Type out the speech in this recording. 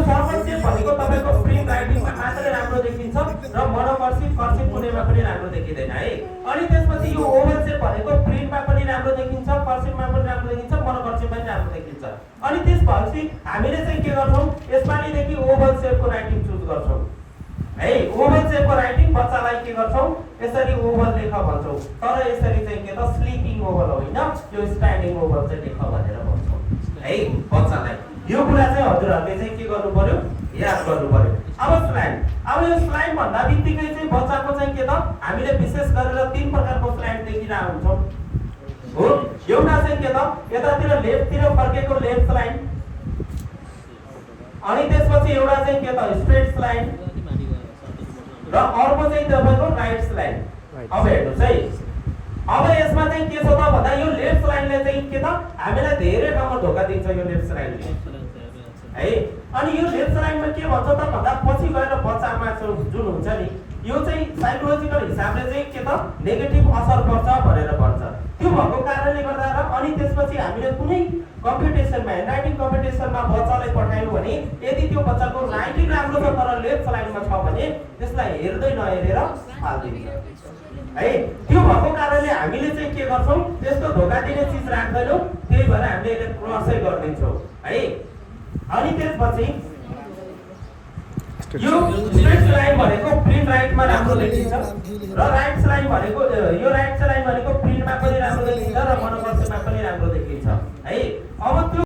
Circle सेप भनेको तपाईको print राइटिङमा मात्रै राम्रो देखिन्छ र मोनोकर्सिभ कर्सिभ कुनैमा पनि राम्रो देखिँदैन है। अनि त्यसपछि यो ओभल सेप भनेको प्रिन्टमा पनि राम्रो देखिन्छ, कर्सिभमा पनि राम्रो देखिन्छ, मोनोकर्सिभमा पनि राम्रो देखिन्छ। अनि त्यसपछि हामीले चाहिँ के गर्छौं, यसपालिदेखि ओभल सेपको राइटिङ चुज गर्छौं है। ओभल सेपको राइटिङ बच्चालाई के गर्छौं, यसरी ओभल लेख भन्छौं, तर यसरी चाहिँ के त स्लिपिङ ओभल होइन, यो स्ट्यान्डिङ ओभल चाहिँ लेख भनेर भन्छौं है बच्चालाई। यो कुरा चाहिँ हजुरहरूले चाहिँ के गर्नु पर्यो, याद गर्नु पर्यो। अब स्लाइड, अब यो स्लाइड भन्दा बित्तिकै चाहिँ बच्चाको चाहिँ के त हामीले विशेष गरेर तीन प्रकारको स्लाइड देखिरहेका हुन्छौं हो। एउटा चाहिँ के त यतातिर लेफ्टतिर फर्केको लेफ्ट स्लाइड, अनि त्यसपछि एउटा चाहिँ के त स्ट्रेट स्लाइड र अर्को चाहिँ तपाईको राइट स्लाइड। अब हेर्नुस् है, अब यसमा चाहिँ के छ त भन्दा यो लेफ्ट स्लाइडले चाहिँ के त हामीलाई धेरै ठाउँमा धोका दिन्छ यो लेफ्ट स्लाइडले है। अनि यो लेफ्ट स्लाइडमा के भन्छ त भन्दा पछि गएर बच्चामा जुन हुन्छ नि यो चाहिँ साइकोलोजिकल हिसाबले चाहिँ के त नेगेटिभ असर पर्छ भनेर भन्छ। त्यो भएको कारणले गर्दा र अनि त्यसपछि हामीले कुनै कम्पिटिसनमा ह्यान्डराइटिङ कम्पिटिसनमा बच्चालाई पठायौं भने यदि त्यो बच्चाको राइटिङ राम्रो छ तर लेफ्ट स्लाइडमा छ भने त्यसलाई हेर्दै नहेरेर फाल्दिन्छ है। त्यो भएको कारणले हामीले चाहिँ के गर्छौं, त्यस्तो धोका दिने चीज राख्दैनौं, त्यही भएर हामीले यसले क्रसै गर्दिन्छौं है। अनि त्यसपछि यो स्ट्रेट स्लाइड भनेको प्रिन्ट राइटमा राम्रो देखिन्छ र राइट स्लाइड भनेको यो राइट स्लाइड भनेको प्रिन्टमा पनि राम्रो देखिन्छ र